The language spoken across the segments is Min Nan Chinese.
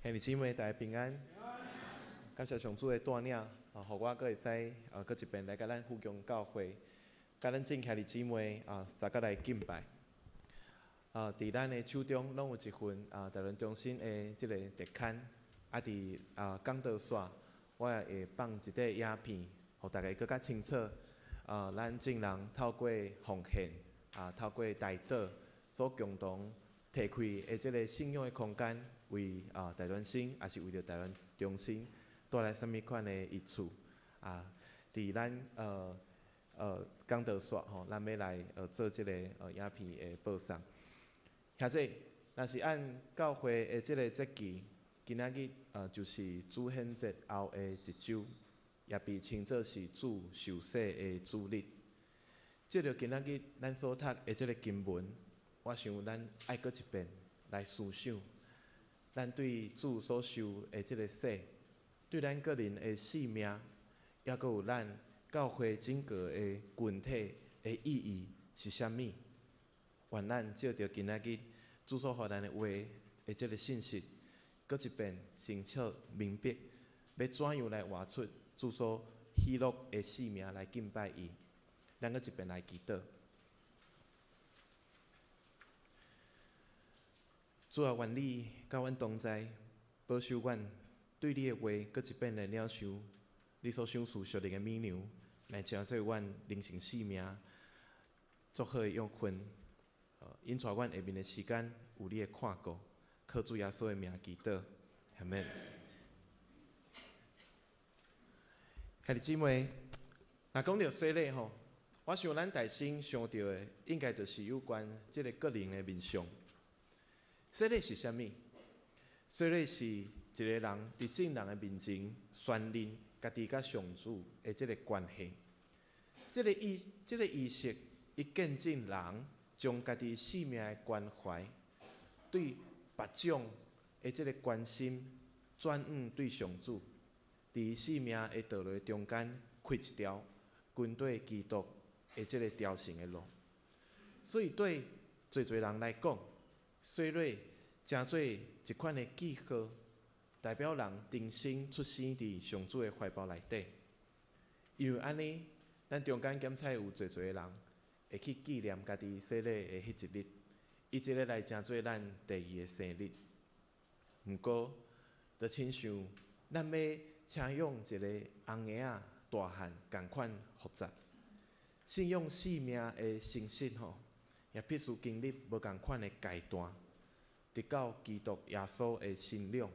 兄弟姊妹，大家平安。感謝上主的帶領，啊，予我閣會使啊，閣一遍來佮咱富強教會，佮咱眾兄弟姊妹啊，大家來敬拜。啊，佇咱的手中攏有一份啊，台灣中心的這個特刊，啊，佇啊講道煞，我也會放一塊影片，予大家閣較清楚。啊，咱眾人透過奉獻，啊，透過代禱所共同提開的這個信仰的空間，為啊台灣省，抑是為著台灣中心帶來啥物款的益處？啊，佇咱講道煞吼，咱欲來做這个影片的播送。兄弟，若是按教會的這个節期，今仔日就是主顯節後的一週，也被稱作是主受洗的主日。藉著今仔日咱所讀的這个經文，我想咱愛閣一遍來思想，咱對主所受的這个洗，對咱個人的性命，抑閣有咱教會整個的群體的意義是啥物？願咱藉著今仔日主所予咱的話的這个信息，閣一遍清楚明白，欲怎樣來活出主所喜樂的生命來敬拜伊。咱閣一遍來祈禱。主啊，願你佮阮同在，保守阮對你的話閣一遍來領受，你所賞賜屬靈的米糧，來成做阮靈性生命足好的養分。引帶阮下面的時間有你的看顧，靠主耶穌的名祈禱，阿們。兄弟姊妹，若講著洗禮吼，我想咱大先想著的，應該就是有關這个個人的面相。洗禮是啥物？洗禮是一个人佇眾人的面前宣認家己佮上主的這个關係。這个儀式，伊見證人將家己性命的關懷，對別種的這个關心，轉向對上主，佇性命的道路中間開一條跟綴基督的這个朝聖的路。所以對濟濟人來講，洗禮成做一款的記號，代表人重新出生佇上主的懷抱內底。因為按呢，咱中間檢測有濟濟的人會去紀念家己洗禮的彼一日，以這个來成做咱第二个生日。毋過，就親像咱欲請養一个紅嬰仔大漢仝款複雜，信仰生命的成熟吼，也必須經歷無仝款的階段，直到基督耶穌的身量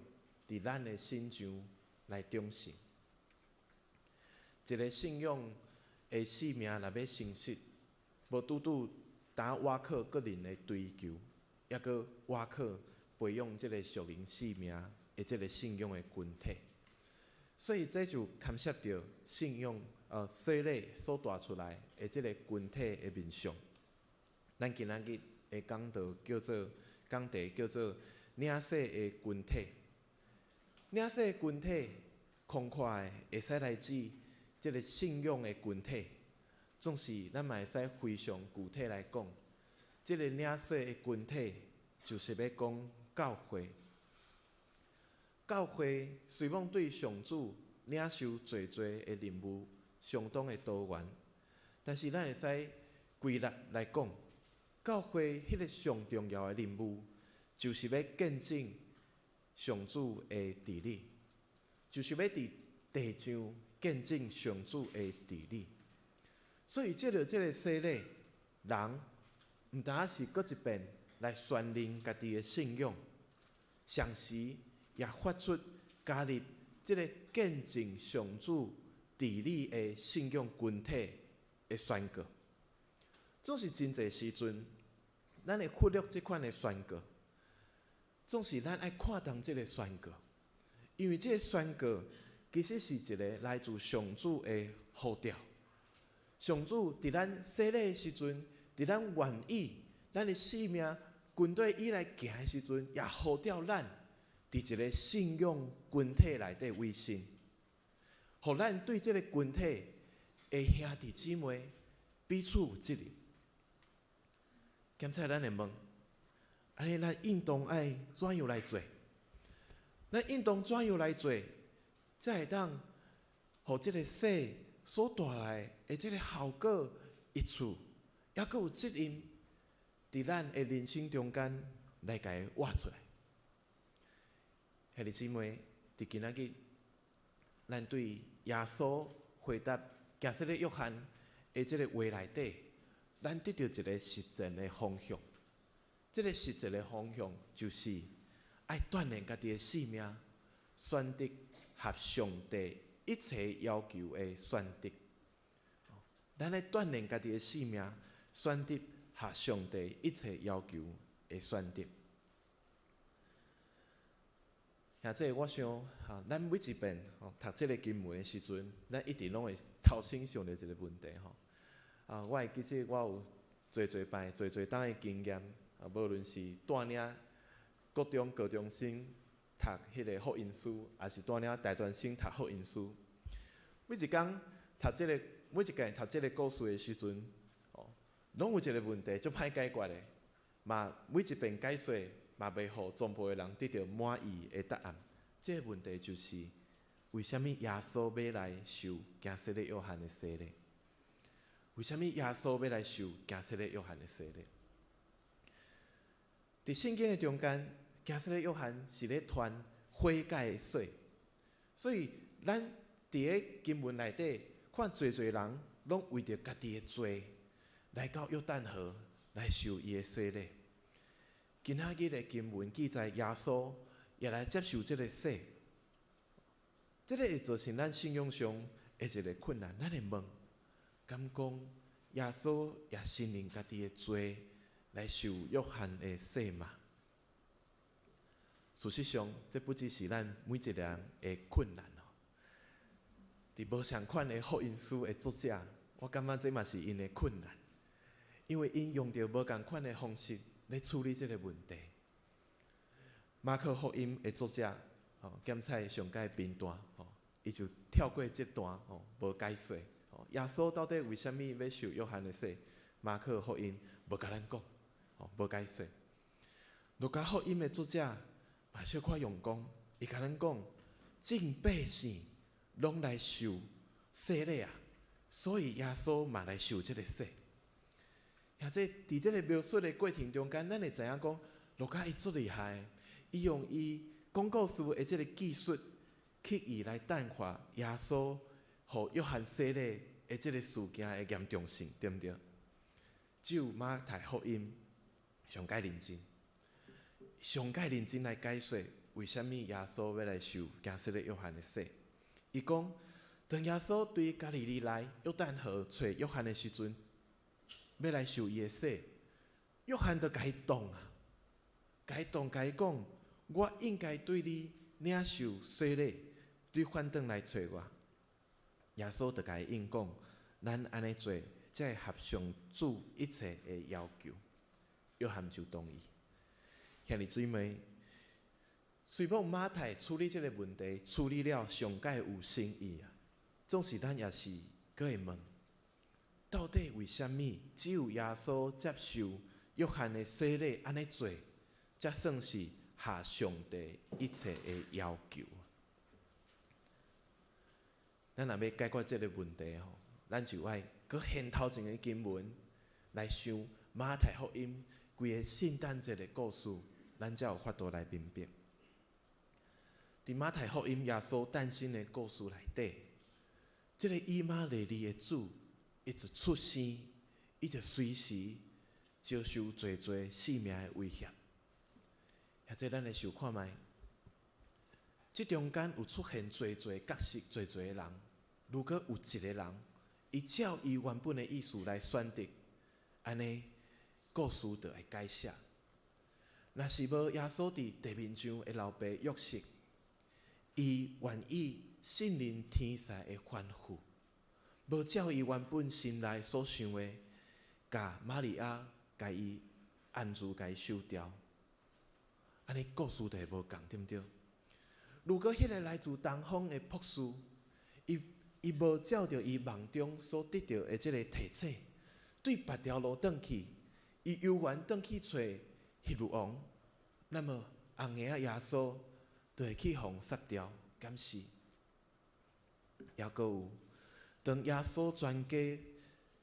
佇咱的身上來長成。一个信仰的生命若欲成熟，無拄拄焦倚靠個人的追求，抑閣倚靠培養這个屬靈生命的這个信仰的群體。所以這就牽涉著信仰洗禮所帶出來的這个群體的面相。咱今仔日的講道叫做講題叫做領洗的群體。領洗的群體，空闊的會使來指這个信仰的群體。總是咱嘛會使非常具體來講，這个領洗的群體就是欲講教會。教會雖罔對上主領受濟濟的任務相當的多元，但是咱會使歸納來講，教會彼個上重要的任務，就是欲見證上主的治理，就是欲佇地上見證上主的治理。所以，藉著這个洗禮，人毋單是閣一遍來宣認家己的信仰，同時也發出加入這个見證上主治理的信仰群體的宣告。總是真濟時陣，咱會忽略這款的宣告。總是咱愛看重這个宣告，因為這个宣告其實是一个來自上主的呼召。上主佇咱洗禮的時陣，佇咱願意咱的生命跟綴伊來行的時陣，也呼召咱佇一个信仰群體內底委身，予咱對這个群體的兄弟姊妹彼此有責任。檢查咱會問，按呢咱應當愛怎樣來做？咱應當怎樣來做，才會當予這个洗所帶來的這个效果益處，猶閣有責任，佇咱的人生中間來共伊活出來。兄弟姊妹，佇今仔日，咱對耶穌回答驚洗禮約翰的這个話內底，咱得著一个實踐的方向。這个實踐的方向就是愛鍛鍊家己的性命，選擇合上帝一切要求的選擇。咱愛鍛鍊家己的性命，選擇合上帝一切要求的選擇。兄弟，我想，哈，咱每一遍吼讀這个經文的時陣，咱一定攏會頭先想著一个問題吼。啊，我會記得我有濟濟擺、濟濟冬的經驗，啊，無論是帶領國中高中生讀彼个福音書，抑是帶領大專生讀福音書。每一工讀這个，每一屆讀這个故事的時陣，哦，攏有一个問題足歹解決的，嘛每一遍解說嘛袂予全部的人得著滿意的答案。這个問題就是，為啥物耶穌欲來受驚洗禮約翰的洗禮？為啥物耶穌欲來受驚洗禮約翰的洗禮？佇聖經的中間，驚洗禮約翰是咧傳悔改的洗，所以咱佇个經文內底看濟濟人攏為著家己的罪來到約旦河來受伊的洗禮。今仔日的經文記載，耶穌也來接受這个洗，這个會造成咱信仰上的一个困難。咱會問，敢講耶穌也承認家己的罪來受約翰的洗嗎？事實上，這不只是咱每一个人的困難哦。佇無仝款的福音書的作者，我感覺這嘛是𪜶的困難，因為𪜶用著無仝款的方式來處理這个問題。馬可福音的作者，吼，檢採上蓋平淡，吼，伊就跳過這段，吼，無解說。耶穌到底為啥物欲受約翰的洗？馬可福音無共咱講，吼，無解說。路加福音的作者嘛小可用功，伊共咱講，眾百姓攏來受洗禮啊，所以耶穌嘛來受這个洗。或者佇這个描述的過程中間，咱會知影講，路加伊足厲害，伊用伊講故事的這个技術，刻意來淡化耶穌予約翰洗禮的這个事件的嚴重性，對毋對？只有馬太福音上蓋認真，上蓋認真來解說為啥物耶穌欲來受驚洗禮約翰的洗。伊講，當耶穌對加利利來約旦河揣約翰的時陣，欲來受伊的洗，約翰就共伊擋啊，共伊擋，共伊講，我應該對你領受洗禮，你反轉來揣我。耶穌就共伊應講，咱按呢做，才會合上主一切的要求。約翰就同意。兄弟姊妹，雖罔馬太處理這个問題處理了上蓋有誠意啊，總是咱也是閣會問，到底為啥物只有耶穌接受約翰的洗禮按呢做，才算是合上帝一切的要求？咱若欲解決這个問題吼，咱就愛閣掀頭前的經文來想馬太福音規個聖誕節的故事，咱才有法度來明白。佇馬太福音耶穌誕生的故事內底，這个以馬內利的主，伊一出生，伊就隨時遭受濟濟性命的威脅。或者咱來想看覓，這中間有出現濟濟角色、濟濟的人。如果有一个人，伊照伊原本的意思來選擇，按呢故事就會改寫。若是無耶穌佇地面上的老爸約瑟，伊願意信任天使的吩咐，無照伊原本心內所想的，共瑪利亞共伊暗自共伊收掉，按呢故事就會無仝，對毋對？如果彼个來自東方的博士，伊伊無照著伊夢中所得著的這个提醒，對別條路轉去，伊猶原轉去揣希律王，那麼紅嬰仔耶穌就會去予殺掉、斬死。抑閣有，當耶穌全家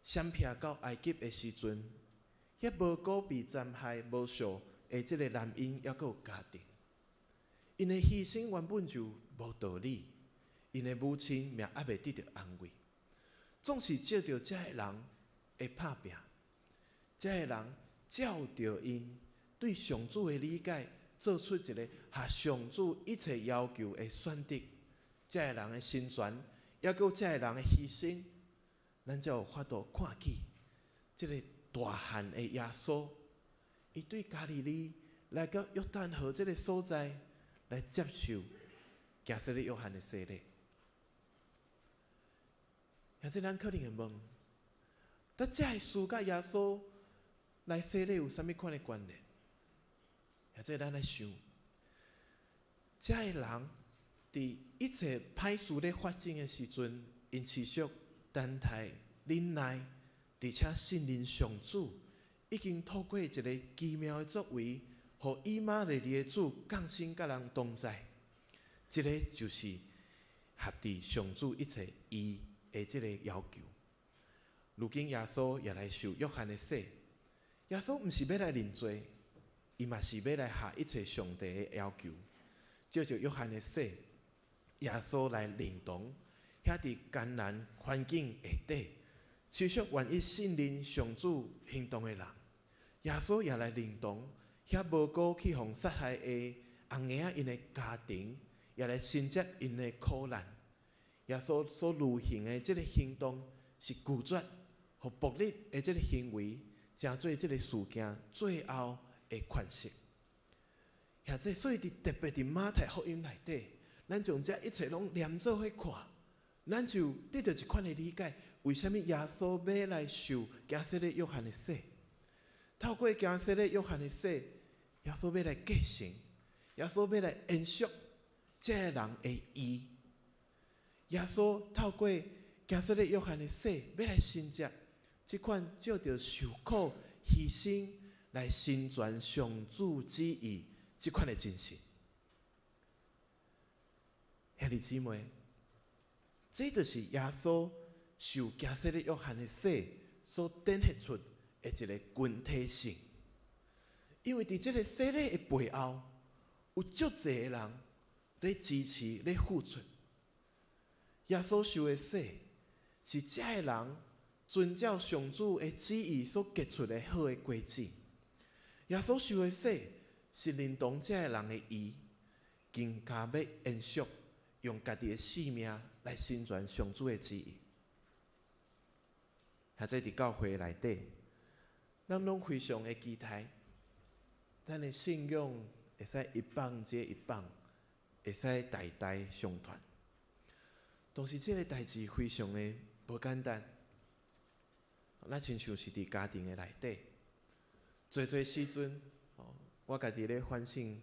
閃避到埃及的時陣，遐無辜被殘害、無數的這个男嬰，抑閣有家庭，𪜶的犧牲原本就無道理，𪜶的母親命猶未得著安慰，總是藉著這个人的拍拚，這个人照著𪜶對上主的理解，做出一个合上主一切要求的選擇。這个人的成全，抑閣有這个人的犧牲，咱才有法度看見這个大漢的耶穌，伊對加利利來到約旦河這个所在來接受行洗禮約翰的洗禮。或者咱可能會問：這這个事佮耶穌來洗禮有啥物款的關聯？或者咱來想，這个人佇一切歹事咧發生的時陣，𪜶持續等待、忍耐，而且信任上主，已經透過一个奇妙的作為，予以馬內利的主降生佮人同在。這个就是合佇上主一切義的這个要求。如今耶穌也來受約翰的洗，耶穌毋是欲來認罪，伊嘛是欲來合一切上帝的要求。藉著約翰的洗，耶穌來認同遐佇艱難環境下底，持續願意信任上主行動的人。耶穌也來認同遐無辜去予殺害的紅嬰仔𪜶的家庭，也來承接𪜶的苦難。耶穌所履行的這个行動是拒絕予暴力的這个行為，成做這个事件最後的詮釋。或者所以佇特別佇馬太福音內底，咱將這一切攏連做伙看，咱就得著一款的理解，為啥物耶穌欲來受行洗禮約翰的洗？透過行洗禮約翰的洗，耶穌欲來繼承，耶穌欲來延續這個人的義。耶穌透過行洗禮約翰的洗，欲來承接這款藉著受苦犧牲來成全上主旨意這款的精神。兄弟姊妹，這就是耶穌受行洗禮約翰的洗所展現出的一个群體性。因為佇這个洗禮的背後，有足濟的人咧支持、咧付出。耶穌受的洗，是這个人遵照上主的旨意所結出的好的果子。耶穌受的洗，是認同這个人的義，更加欲延續用家己的性命來成全上主的旨意。或者佇教會內底，咱攏非常的期待，咱的信仰會使一棒接一棒，會使代代相傳。但是這个代誌非常的無簡單，咱親像是佇家庭的內底，濟濟時陣，我家己咧反省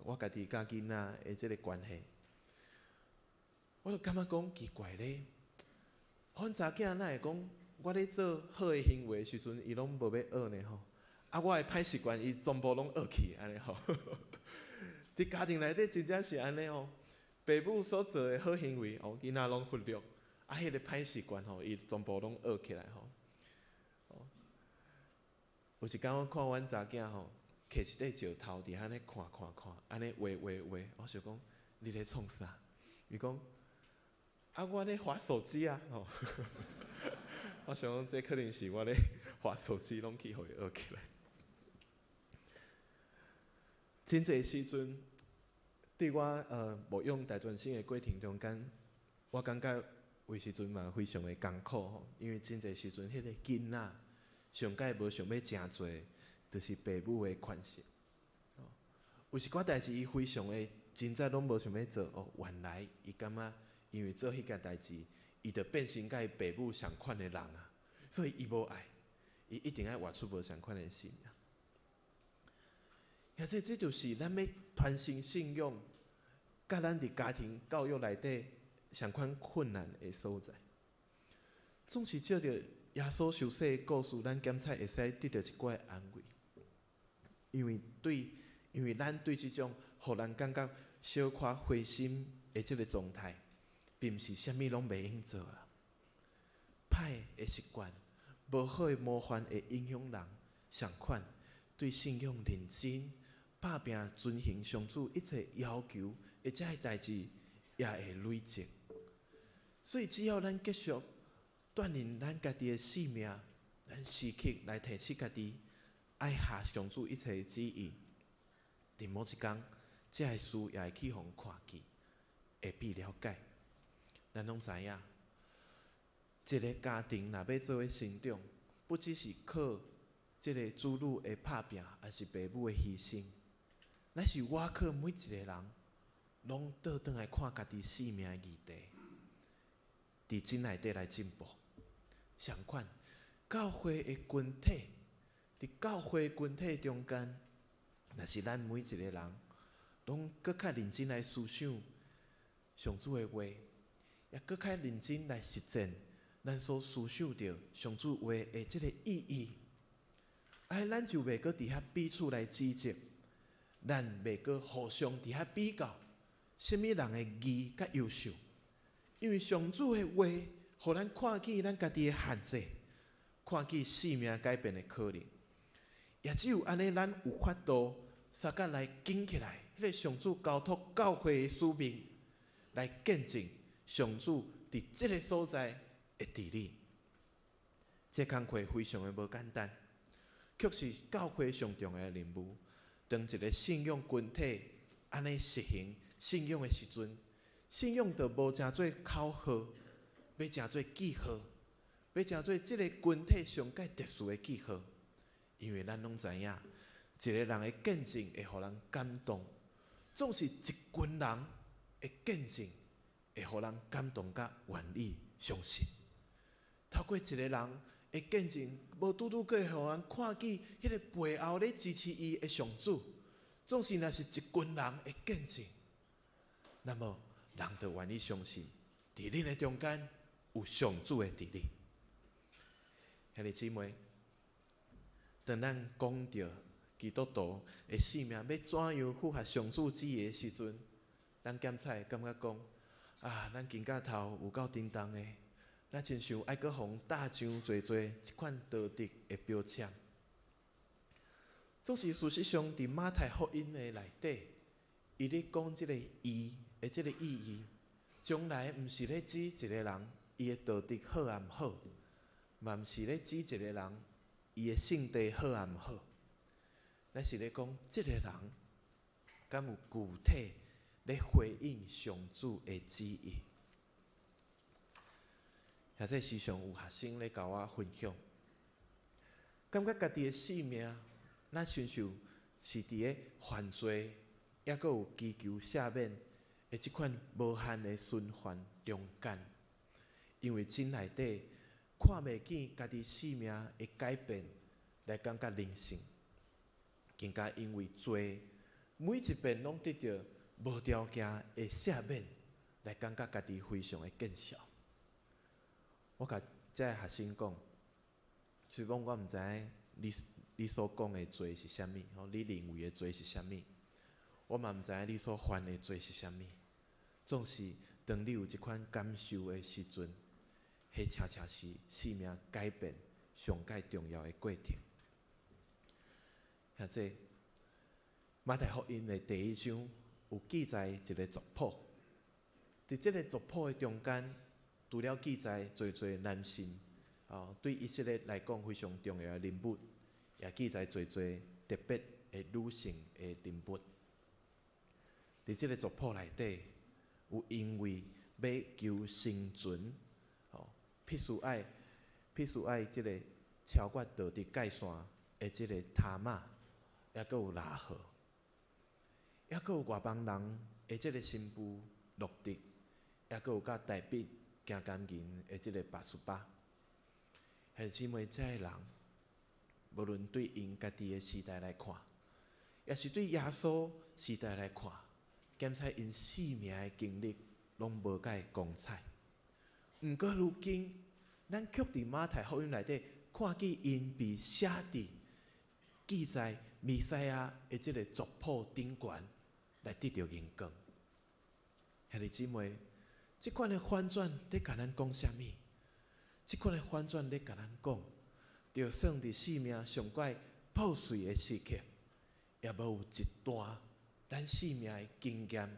我家己佮囡仔的這个關係，我就感覺講奇怪咧，阮查囝哪會講我咧做好的行為的時陣，伊攏無欲學呢吼？啊，我的歹習慣，伊全部攏學去按呢吼。佇家庭內底真正是按呢哦。爸母所做的好行為，哦，囡仔攏忽略；啊，彼个歹習慣吼，伊全部攏學起來吼。哦，有一工我看阮查囝吼，摕一塊石頭佇遐咧看看看，按呢畫畫畫，我想講你咧創啥？伊講啊，我咧滑手機啊！吼，我想講這可能是我咧滑手機，攏去予伊學起來。真濟時陣，對我牧養大專生的過程中間，我感覺有時陣嘛非常的艱苦吼，因為真濟時陣，彼个囡仔上蓋無想欲成做，就是爸母的權勢。有一寡代誌，伊非常的真早攏無想欲做哦，原來伊感覺因為做彼件代誌，伊就變成佮伊爸母仝款的人啊，所以伊無愛，伊一定愛活出無仝款的生命。而且這就是咱欲傳承信仰，佮咱佇家庭教育內底仝款困難的所在。總是藉著耶穌受洗的故事，咱檢採會使得著一寡安慰，因為對，因為咱對這種予人感覺小可灰心的這个狀態，並毋是啥物攏袂用做啊。歹的習慣、無好的模範會影響人，相款對信仰認真、拍拚遵行上主一切要求的這个代誌，也會累積。所以只要咱繼續鍛鍊咱家己的性命，咱時刻來提醒家己，愛合上主一切的旨意。佇某一工，這个事也會去予人看見，會被了解。咱攏知影，一个家庭若欲做伙成長，不只是靠這个子女的拍拚，抑是爸母的犧牲，乃是倚靠每一個人，攏倒轉來看家己性命的議題，佇真內底來進步。相款，教會的群體，佇教會群體中間，若是咱每一個人，攏閣較認真來思想上主的話，也閣較認真來實踐咱所思想著上主話的這個意義，啊，咱就袂閣佇遐彼此來指責，咱袂閣互相佇遐比較，啥物人的義較優秀，因為上主的話，予咱看見咱家己的限制，看見性命改變的可能，也只有按呢，咱有法度相佮來緊起來，彼个上主交託教會的使命，來見證上主佇這个所在的治理。這工課非常的無簡單，卻是教會上重要的任務。當一个信仰群體按呢實行信仰的時陣，信仰就無成做口號，欲成做記號，欲成做這个群體上蓋特殊的記號。因為咱攏知影，一个人的見證會予人感動，總是一群人的見證會予人感動甲願意相信。透過一个人的見證，無拄拄閣會予人看見彼个背後咧支持伊的上主，總是若是一群人的見證，那麼人就願意相信，佇恁的中間有上主的治理。兄弟姊妹，當咱講著基督徒的性命欲怎樣符合上主旨意的時陣，咱檢查會感覺講啊，咱肩胛頭有夠沉重的，咱親像愛閣予人貼上濟濟這款道德的標籤。總是事實上，佇馬太福音的內底，伊咧講這个義的這个意義，將來毋是咧指一个人伊的道德好抑毋好，嘛毋是咧指一個人伊的性地好抑毋好，咱是咧講這个人敢有具體咧回應上主的旨意。或者時常有學生咧共我分享，感覺家己的性命，若親像是佇咧犯罪，抑閣有祈求赦免的這款無限的循環中間，因為真內底看袂見家己性命的改變，來感覺人生，更加因為罪，每一遍攏得著無條件的赦免，來感覺家己非常的見笑。我共這个學生講，雖講我毋知影你所講的罪是啥物，吼，你認為的罪是啥物，我嘛毋知影你所犯的罪是啥物。總是當你有這款感受的時陣，彼恰恰是生命改變上蓋重要的過程。兄弟，馬太福音的第一章有記載一个族譜，佇這个族譜的中間，除了記載濟濟男性，哦，對以色列來講非常重要的人物，也記載濟濟特別的女性的人物。佇這个族譜內底，有因為欲求生存，哦，必須愛這个超越道德界線的這个他瑪，抑閣有喇合，抑閣有外邦人的這个新婦路得，抑閣有佮大衛行姦淫的這个拔示巴。兄弟姊妹，這个人，無論對𪜶家己的時代來看，抑是對耶穌時代來看，檢查𪜶性命的經歷，攏無蓋光彩。毋過如今，咱卻佇馬太福音內底看見𪜶被寫佇記載彌賽亞的這个族譜頂懸來得著榮光。兄弟姊妹，這款的反轉咧共咱講啥物？這款的反轉咧共咱講，就算佇生命上蓋破碎的時刻，也無有一段咱生命的經驗，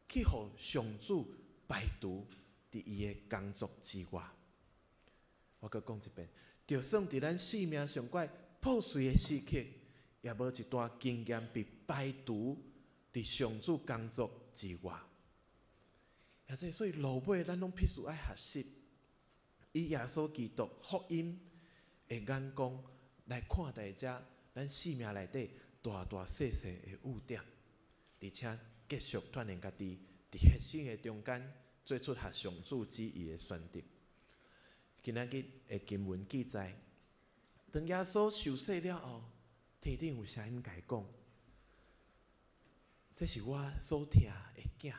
去予上主排除佇伊的工作之外。我閣講一遍，就算佇咱生命上蓋破碎的時刻，也無一段經驗被排除佇上主工作之外。或者所以落尾，咱攏必須愛學習，以耶穌基督福音的眼光來看待這咱生命內底大大細細的污點，而且繼續鍛鍊家己，佇彼生的中間做出合上主旨意的選擇。今仔日的經文記載，當耶穌受洗了後，天頂有聲音共伊講：這是我所疼的囝。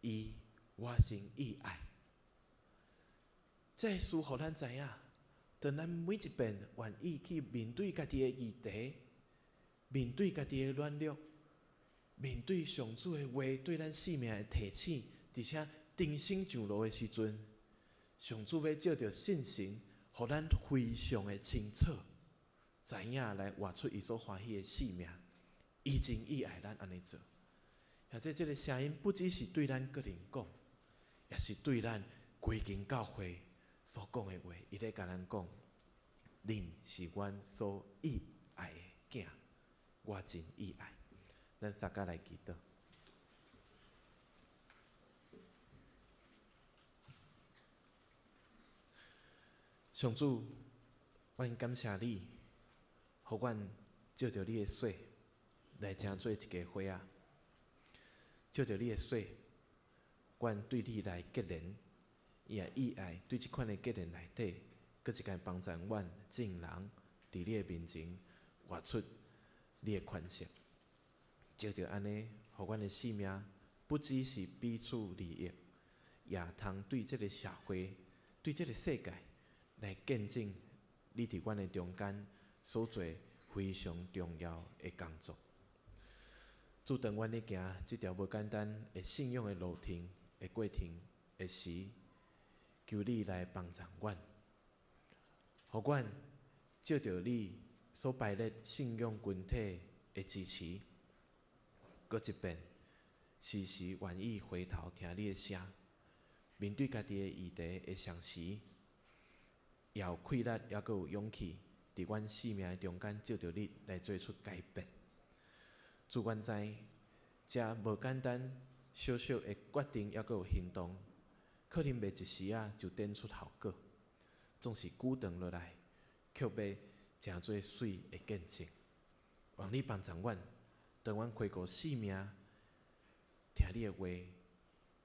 伊我真喜愛，這个事予咱知影，當咱每一遍願意去面對家己的議題，面對家己的軟弱，面對上主的話對咱生命的提醒，而且重新上路的時陣，上主欲藉著聖神，予咱非常的清楚，知影來活出伊所歡喜的生命。伊真喜愛咱按呢做。或者這个聲音不只是對咱個人講，也是對咱規間教會所講的話。伊咧共咱講：恁是阮所喜愛的囝，我真喜愛。咱三甲來祈禱。上主，阮感謝你，予阮藉著你的洗來成做一家伙仔。藉著你的洗，阮對你來結連，也意愛對這款的結連內底，閣一個幫助阮眾人佇你的面前活出你的款式。藉著按呢，予阮的生命不只是彼此利益，也通對這个社會、對這个世界來見證你佇阮的中間所做非常重要的工作。主，當阮咧行這條無簡單的信仰的路程的過程的時，求你來幫助阮，予阮藉著你所排列信仰群體的支持，閣一遍時時願意回頭聽你的聲，面對家己的議題的同時，也有氣力，猶閣有勇氣，佇阮生命的中間藉著你來做出改變。主，阮知這無簡單，小小的決定，猶閣有行動，可能袂一時仔就展出效果，總是久長落來，卻欲成做媠的見證。望你幫助阮，當阮回顧生命，聽你的話，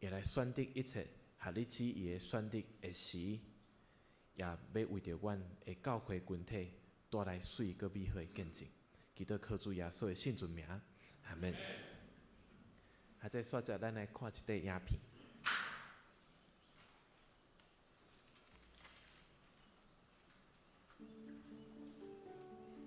也來選擇一切合你旨意的選擇的時，也欲為著阮的教會群體帶來媠閣美好的見證。祈禱靠主耶穌的聖尊名，阿門。啊，這煞節咱來看一塊影片。